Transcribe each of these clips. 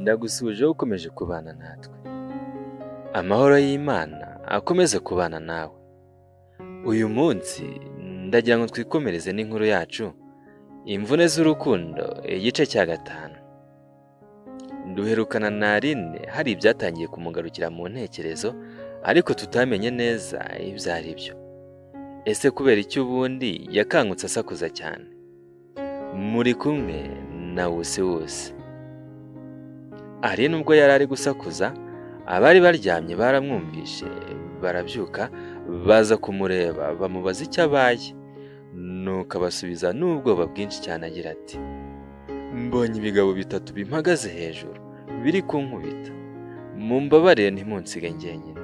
Ndagusuhuje ukomeje kubana natwe. Amahoro y'Imana akomeze kubana nawe. Uyu munsi ndagira ngo twikomereze n'inkuru yacu, Imvune z'urukundo, igice cya 5. Duherukana na Aline hari ibyatangiye kumugarukira mu ntekerezo, ariko tutamenye neza ibyo ari byo. Ese kubera icyo ubundi yakangutse asakuza cyane? Muri kumwe na Wusi Wusi. Aline ubwo yari ari gusakuza, abari baryamye baramwumvishe, barabyuka baza kumureba bamubaza icyo abaye. Nuko abasubiza n'ubwoba bwinshi cyane agira ati: mbonye ibigabo bitatu bimpagaze hejuru biri kunkubita, mumbabarire ntimunsige njyenyine.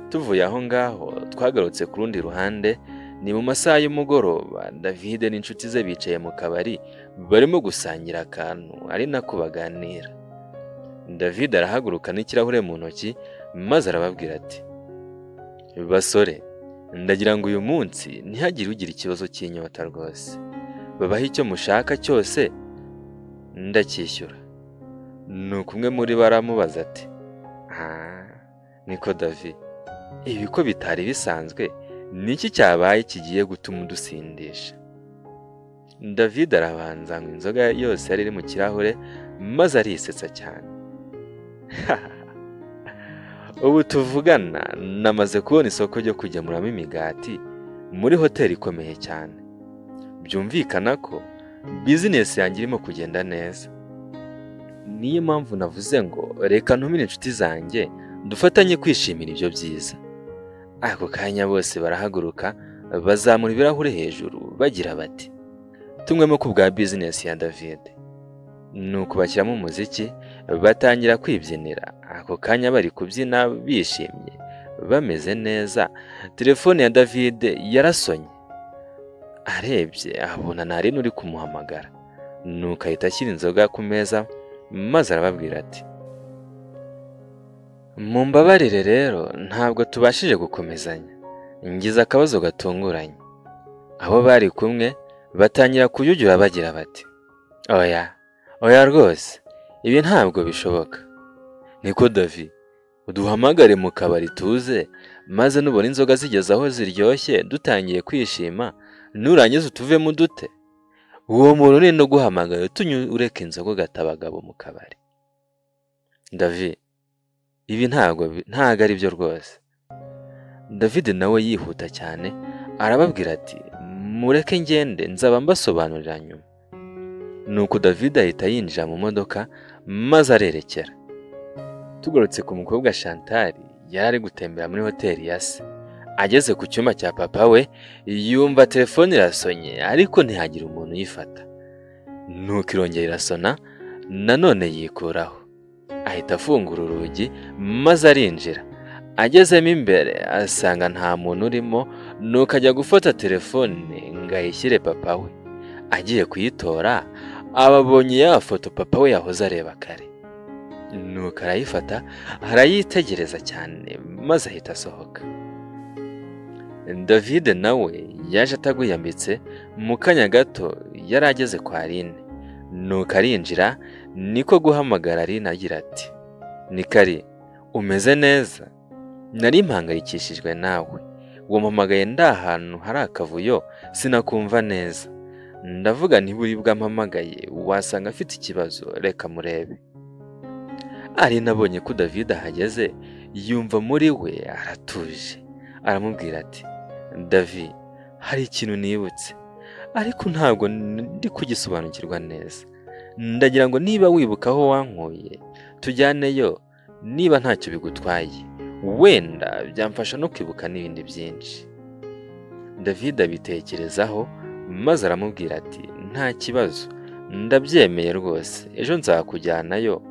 Tuvuye aho ngaho twagarutse ku rundi ruhande, ni mu masaha y'umugoroba. David n'inshuti ze bicaye mu kabari barimo gusangira akantu ari nako baganira. David arahaguruka n'ikirahure mu ntoki maze arababwira ati: basore, ndagira ngo uyu munsi ntihagire ugira ikibazo cy'inyota rwose, babahe icyo mushaka cyose ndacyishyura. Nuko umwe muri bo aramubaza ati: niko David, ibi ko bitari bisanzwe, niki cyabaye kigiye gutuma udusindisha? David arabanza ngo inzoga yose yari iri mu kirahure maze arisetsa cyane. Ubu tuvugana namaze kubona isoko ryo kugemuramo imigati muri hoteli ikomeye cyane. Byumvikana ko bizinesi yanjye irimo kugenda neza. Niyo mpamvu navuze ngo reka ntumire inshuti zanjye dufatanye kwishimira ibyo byiza. Ako kanya bose barahaguruka bazamura ibirahure hejuru bagira bati: tunywemo ku bwa bizinesi ya David. Nuko bashyiramo umuziki batangira kwibyinira. Ako kanya bari kubyina bishimye bameze neza, telefone ya David yarasonye. Arebye abona na Aline uri kumuhamagara. Nuko ahita ashyira inzoga ku meza maze arababwira ati: mumbabarire rero ntabwo tubashije gukomezanya, ngize akabazo gatunguranye. Abo bari kumwe batangira kuyujura bagira bati: oya oya rwose ibi ntabwo bishoboka. Niko David, uduhamagare mu kabari tuze, maze nubona inzoga zigeze aho ziryoshye dutangiye kwishima, nurangiza utuvemo dute? Uwo muntu ni no guhamagara utunye ureka inzoga ugatabagabo mu kabari. David, ibi ntabwo ari byo rwose. David nawe yihuta cyane arababwira ati: mureke ngende nzaba mbasobanurira nyuma. Nuko David ahita yinjira mu modoka maze arerekera. Tugarutse ku mukobwa Chantal, yari ari gutembera muri hoteli ya se. Ageze ku cyumba cya papa we yumva telefone irasonye, ariko ntihagira umuntu uyifata. Nuko irongera irasona, nanone yikuraho. Ahita afungura urugi maze arinjira. Agezemo imbere asanga nta muntu urimo, nuko ajya gufata telefone ngo ayishyire papa we. Agiye kuyitora ababonye ya foto papa we yahoze areba kare. Nuko arayifata arayitegereza cyane maze ahita asohoka. David nawe yaje ataguyambitse, mu kanya gato yari ageze kwa Aline. Nuko arinjira, niko guhamagara Aline agira ati: Nikari, umeze neza? Nari mpangayikishijwe nawe, wampamagaye ndi ahantu hari akavuyo sinakumva neza. Ndavuga ntiburi bwampamagaye, wasanga afite ikibazo, reka murebe. Aline abonye ko David ahageze, yumva muri we aratuje. Aramubwira ati: David, hari ikintu nibutse, ariko ntabwo ndi kugisobanukirwa neza. Ndagira ngo niba wibuka aho wankuye tujyaneyo, niba ntacyo bigutwaye, wenda byamfasha no kwibuka n'ibindi byinshi. David abitekerezaho maze aramubwira ati: nta kibazo, ndabyemeye rwose, ejo nzakujyanayo.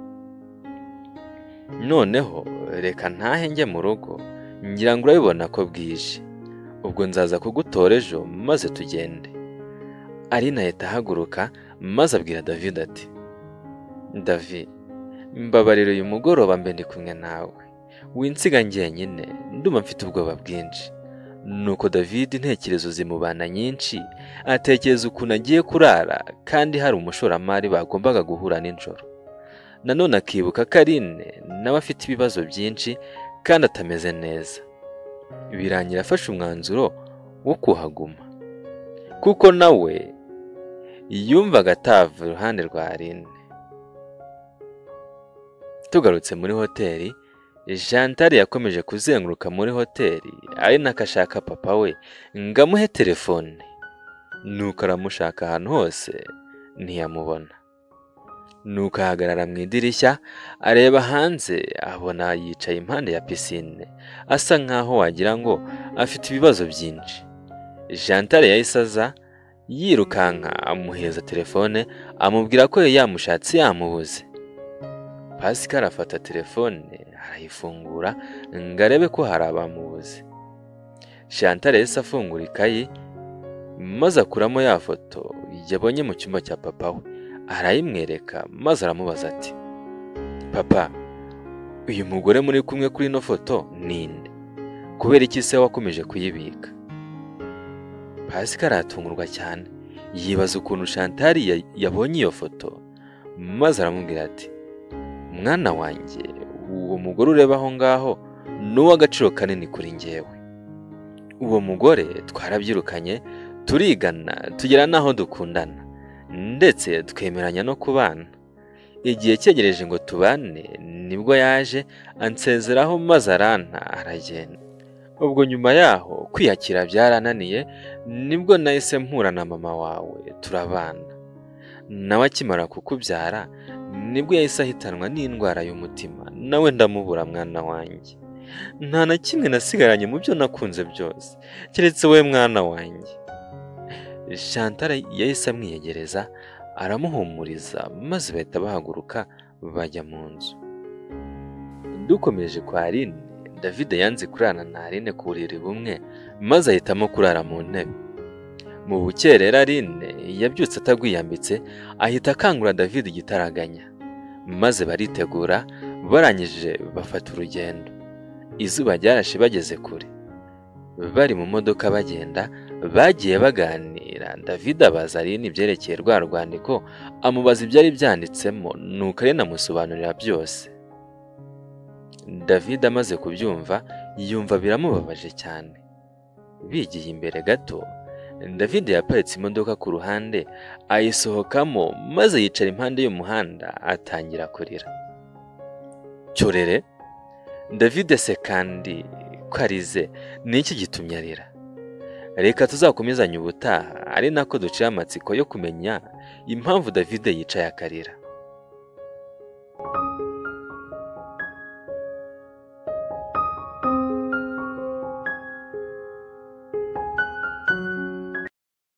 Noneho reka ntahe njye mu rugo, ngira ngo urabibona ko bwije, ubwo nzaza kugutora ejo maze tugende. Aline ahita ahaguruka maze abwira David ati: David, mbabarira uyu mugoroba mbe ndi kumwe nawe, winsiga njyenyine, ndumva mfite ubwoba bwinshi. Nuko David intekerezo zimubana nyinshi, atekereza ukuntu agiye kurara kandi hari umushoramari bagombaga guhura nijoro. Nanone akibuka ko Aline nawe afite ibibazo byinshi kandi atameze neza. Birangira afashe umwanzuro wo kuhaguma, kuko nawe yumvaga atava iruhande rwa Aline. Tugarutse muri hoteli, Chantal yakomeje kuzenguruka muri hoteli ari nako ashaka papa we ngo amuhe telefone, nuko aramushaka ahantu hose ntiyamubona. Nuko ahagarara mu idirishya areba hanze, abona yicaye impande ya pisine asa nkaho wagira ngo afite ibibazo byinshi. Chantal yahise aza yirukanka amuhereza telefone, amubwira ko yamushatse yamubuze. Pascal afata telefone arayifungura ngo arebe ko hari abamubuze. Chantal yahise afungura ikayi maze akuramo ya foto yabonye mu cyumba cya papa we, arayimwereka maze aramubaza ati: "Papa, uyu mugore muri kumwe kuri ino foto ni nde? Kubera iki se wakomeje kuyibika?" Pascal aratungurwa cyane, yibaza ukuntu Chantal yabonye iyo foto, maze aramubwira ati: "Mwana wanjye, uwo mugore ureba aho ngaho ni uw'agaciro kanini kuri njyewe. Uwo mugore twarabyirukanye, turigana, tugera n'aho dukundana, ndetse twemeranya no kubana. Igihe cyegereje ngo tubane, nibwo yaje ansezeraho maze aranta aragenda. Ubwo nyuma yaho kwiyakira byarananiye, nibwo nahise mpura na mama wawe turabana. Nawe akimara kukubyara nibwo yahise ahitanwa n'indwara y'umutima, nawe ndamubura mwana wanjye. Nta na kimwe nasigaranye mu byo nakunze byose keretse we mwana wanjye." Chantal yahise amwiyegereza aramuhumuriza, maze bahita bahaguruka bajya mu nzu. Dukomeje kwa Aline, David yanze kurarana na Aline ku buriri bumwe, maze ahitamo kurara mu ntebe. Mu bukerera Aline yabyutse atagwiyambitse, ahita akangura David igitaraganya, maze baritegura, barangije bafata urugendo. Izuba ryarashe bageze kure. Bari mu modoka bagenda, bagiye baganira. David abaza Aline ibyerekeye rwa rwandiko, amubaza ibyari byanditsemo, nuko Aline amusobanurira byose. David amaze kubyumva yumva biramubabaje cyane. Bigiye imbere gato, David yaparitse imodoka ku ruhande ayisohokamo, maze yicara impande y'umuhanda atangira kurira. Cyorere, David se kandi ko arize, ni iki gitumye arira? Reka tuzakomezanye ubutaha, ari nako ducira amatsiko yo kumenya impamvu David yicaye akarira.